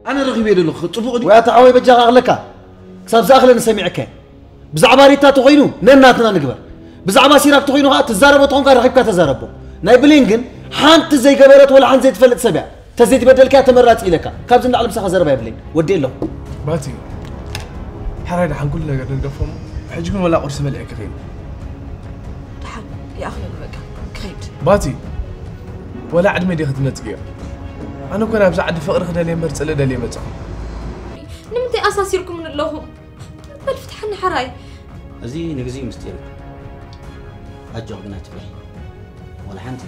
ኣነ ረኺበ ዘለኹ ጽቡቕ ድዩ? ወይ ኣታ ሓወይ በጃኻ ኣኽለካ። ክሳብ ዝኣኽለኒ ሰሚዐካ። ብዛዕባ ሪታ ተኾይኑ ነናትና ንግበር። ብዛዕባ ሲራክ ተኾይኑ ኸዓ ትዛረቦ ተኾንካ ረኺብካ ተዛረቦ። ናይ ብሌን ግን ሓንቲ ዘይገበረት ወላ ሓንቲ ዘይትፈልጥ ሰብ እያ። ተዘይትበደልካያ ተመራጺ ኢለካ። ካብዚ ንላዕሊ ምሳኻ ዘረባ የብለይን። ወዲ ኣለኹ። ባቲ፣ ሕራይ ደሓን ኩሉ ነገር ንግደፎ እሞ፣ ሕጂ ግን ወላ ቁርሲ በሊዐ ክኸይድ። ደሓን፣ ይኣኽለኒ በቃ፣ ክኸይድ። ባቲ፣ ወላ ዕድመ ዲኺ ትነጽግዮ? ኣነ እኮ ናብዚ ዓዲ ፍቕሪ ክደልየ እምበር ጽልኢ ደልየ መጻኹ። ንምንታይ ኣሳሲርኩምኒ ኣለኹም? በል ፍትሓኒ ሕራይ። እዚ ንግዜኡ ምስጢር እዩ። ኣጆኺ ግን ኣይትፍርሒ። ወላ ሓንቲ